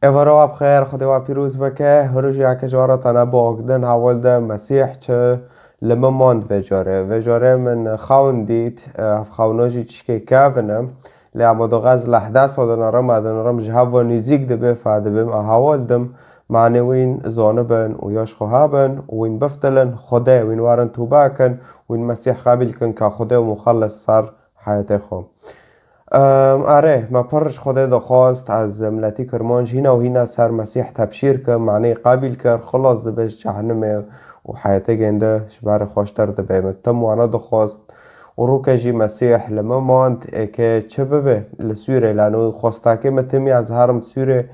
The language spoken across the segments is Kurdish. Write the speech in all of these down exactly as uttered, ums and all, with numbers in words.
Êvara we bi xêr, Xwedê we pîroz bike. Rojiyeke ji we re tene bihagdin, heval de Mesîh çi li min mand vê carê. Vê carê min xewn dît, ev xewna jî tişkê kevin e. Lê ema doxez lehde sodin rim, edin rim ji hev ve nîzîk dibe, fe dibim, a heval dim, manê wîn zanibin û ya ji xwe hebin û wîn biftilin Xwedê, wîn werin tûbe kin, wîn Mesîh qebîl kin ka Xwedê û Muxellis ser heyatê xwe. Erê, me pir ji Xwedê dixwast, ez miletî Kirmanc hîna û hîna ser Mesîh tebşîr kim, manê qebîl kir, xilas dibe ji cehnimê û heyetê gênde ji ber xweştir dibe. Min tim wana dixwast û rûke jî Mesîh li min mand, êkê çi bibe li Sûrê, lano xwestakê min tim ya ez herim Sûrê,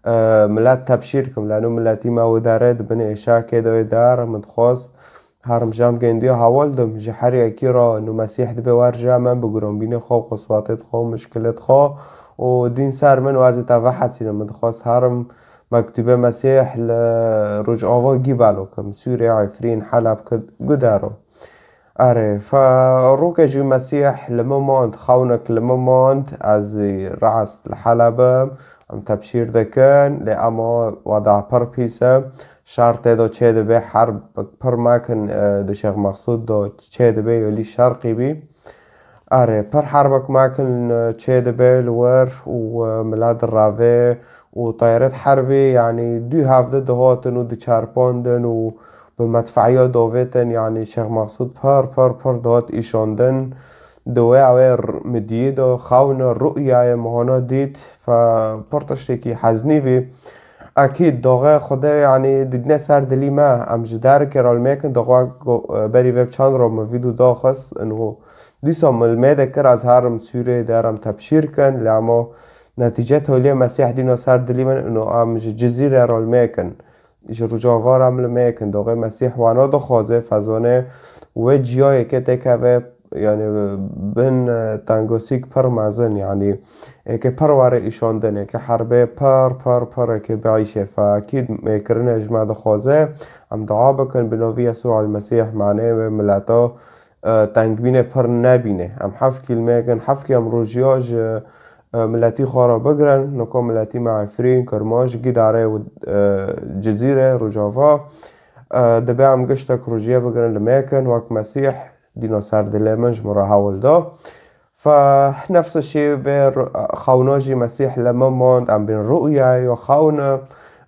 e, milet tebşîr kim, lano miletî me wê derê di bin êşakê de wê der, min dixwast herim jam gêndiya heval dim, ji her yekî re nû Mesîh dibe wer ji min bi gironbînê xwe, quswatê xwe, mişkilê xwe û dîn ser min û ez ê te vehesînim. Min dixwast herim mektûbê Mesîh li Rojava gî belo kim, Sûrê, Efrîn, Heleb, ki gudero. Erê, fe rûke jî Mesîh li min mand, xewnek li min mand, ez zî rast li Heleb im, em tebşîr dikin, lê ema wada pir pîs e. Şer tê de çê dibe, herb pir mekin, e, di Şêx Mexsûd de çê dibe, yolî şerqî bî. Erê, pir herbek mekin, e, çê dibe li wir û, e, milet direve û tayret herbê, yanî du hevde dihatin û diçerpandin û bi medfeya davêtin, yanî Şêx Mexsûd pir, pir, pir dihat îşandin. Di wê ew ê r-, midiyê de xewna rûyayê mihana dît, fe pir tiştekî heznî bî. Ekîd, doxê Xwedê, yanî, didine ser dilî me, em ji derkê re li mêkin, doxê go-, berî vê çend ro min vîdyo daxist, ino dîsa min li mêde kir, ez herim Sûrê, derim tebşîr kin, lê emo netîce toliyê Mesîh dîna ser dilî min, ino em ji Cizîrê re li mêkin. Ji Rojava re em li mêkin, doxê Mesîh wana dixwaze, fezanê wê ciyayê ke têkeve, yanî bin, e, tengosîk pir mezin, yanî êkê pir were îşandin, êkê herbê pir, pir, pir êkê biîşe. Fe ekîd mêkirine ji me dixwaze, em dua bikin, bi navî Yesû el Mesîh manê wê mileta, e, tengbînê pir nebîne. Em heft kî li mêkin, heft kî em rojiya ji, e, miletî xwe re bigirin, niko miletî me Efrîn, Kirmanc, Gîdarê û, e, Cizîrê, Rojava, e, dibe em giştek rojiye bigirin li mêkin, wek Mesîh dîna ser dilê min ji min re hewl da. Fe nefs şî vê ru-, xewna jî Mesîh li min mand, em bên rûyayê ya xewna.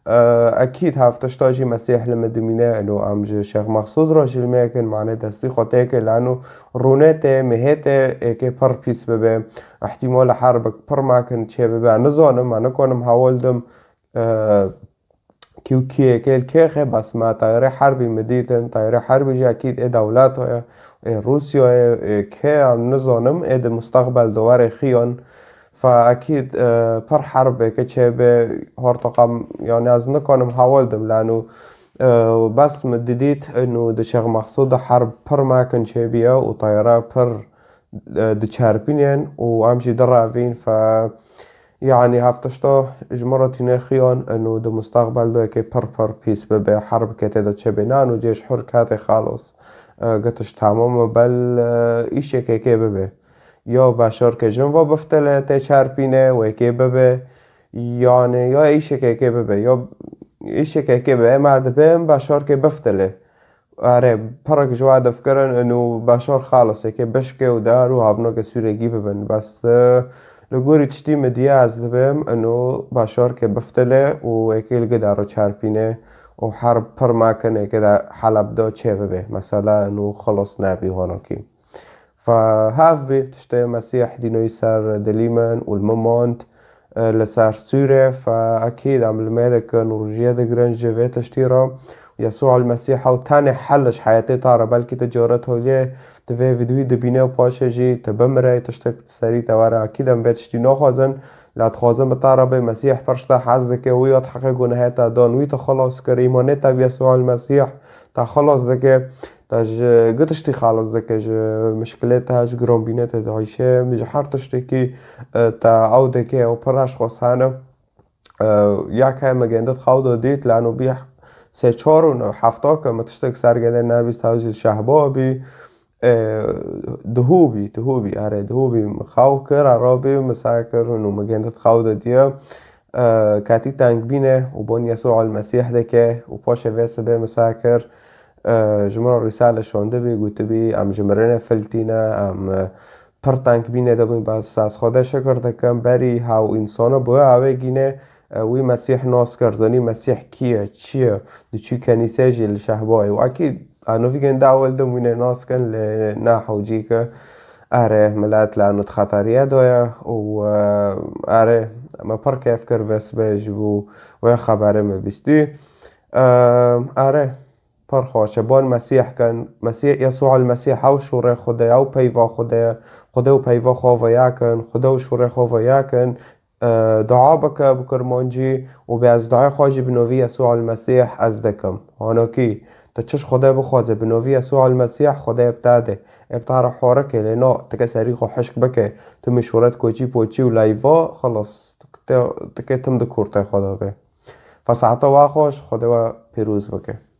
E, ekîd hevtişta jî Mesîh li min dimîne, ino em ji Şêx Mexsûd re jî li mêkin, manê destî xwe têke, lano rûnê tê, mihê tê, êkê pir pîs bibe. Îhtîmal e herbek pir mekin çê bibe, nizanim, me nikanim hewl dim, e, kî û kî êkê li kêxê, bes me tayarê herbî min dîtin, tayarê herbî jî ekîd ê dewleta ye, ê Rûsyayê, ê kê em nizanim, ê di mustaqbel de were xiyan. Fe ekîd, e, pir herbeke çêbe, hortoqa m-, yanî ez nikanim hewl dim, lano, e, bes min didît, ino di Şêx Mexsûd de herb pir mekin çêbiye û tayara pir, e, diçerpînên û em jî direvîn. Fe, yanî hevtişta ji min re tîne xiyan, ino di mustaqbel de yekê pir pir pîs bibe, herbeke tê de çêbe. Nano cêş hur katê xalos, e, gitiş tamam e, bel, e, îşekê kê bibe. Ya başarkê jin ve biftile tê çerpîne, wekê bibe, yanî ya îşekê kê bibe, ya îşekê kê bibe, em ê dibêm başarkê biftile. Erê, pirek ji we difikirin, ino başar xalis êkê bişke û dar û havnoke Sûrekî bibin. Bes, e, li gorî tiştî min diye ez dibêm, ino başarkê biftile û êkê li gida re çerpîne û herb pir mekin êkê de Heleb de çê bibe. Mesela, ino xilas nebî honokî. Fe hev bî, tiştê Mesîh dînoyî ser dilî min û li min mand, e, li ser Sûrê, fe ekîd em li mêde kin û rojiye digirin ji vê tiştî re. Yesû el Mesîh ew tenê hel ji heyetê te re, belkî tu cara toliyê tu vê vîdyoyî dibîne û paşê jî tu bimire, tiştek serî te were, ekîd em vê tiştî naxwazin. La dixwazin bi te re bê, Mesîh pir ji te hez dike, wî ya di heqê gunehê te dan, wî te xelas kir, îmanê te bi Yesû el Mesîh te xelas dike. Te ji gi tiştî xelas dike, ji mişkilê te, ji gironbînê te diêşe, ji her tiştekî, e, te ew dike, ew pir reş xwesane. E, ya ke me gêndit xew de dît, lano bî sê çar û hefta ke me tiştek ser gêndê nebîst, ew jî şehba bî, e, duhû bî, duhû bî, erê, duhû bî, xew kir, erabî, me seh kir û me gêndit xew de diye. e, katî tengbîne û bon Yesû el Mesîh dike û paşê vê sibê min seh kir, e, ji min re rîsale şandibî, gotibî, em ji mirinê filtîne, em, e, pir tengbînê de bûn, bes ez Xwedê şikir dikim, berî hew însana bi wê awê gîne, e, wî Mesîh nas kir, zanî Mesîh kî ye, çi ye, diçû kenîsê jî li şehbayê û ekî, e, nûvîgên dawil dim wînê nas kin, lê ne hewcî ki, erê, milet li eno xeteriyê de ye û, e, erê, me pir kêf kir vê sibê ji bo wê xeberê me bîstî. E, erê, pir xweş e. Bon Mesîh kin. Mesîh, Yesû el Mesîh ew şûrê Xwedê ye, ew peyva Xwedê ye. Xwedê û peyva xwe ve ya kin. Xwedê û şûrê xwe ve ya kin. E, dua bike bi kurmancî û bê ez duayê xwe jî bi novî Yesû el Mesîh ez dikim. Hanokî, tu çi ji Xwedê bixwaze bi novî Yesû el Mesîh, Xwedê bi te dê. Ê bi te re horikê lê no, tu ke serî xwe hişk bike, tu min şûret koçî poçî û leyva, xilas. Tu, tu ke tim di kurtê xwe de be. Fesaheta we xweş, Xwedê we pîroz bike.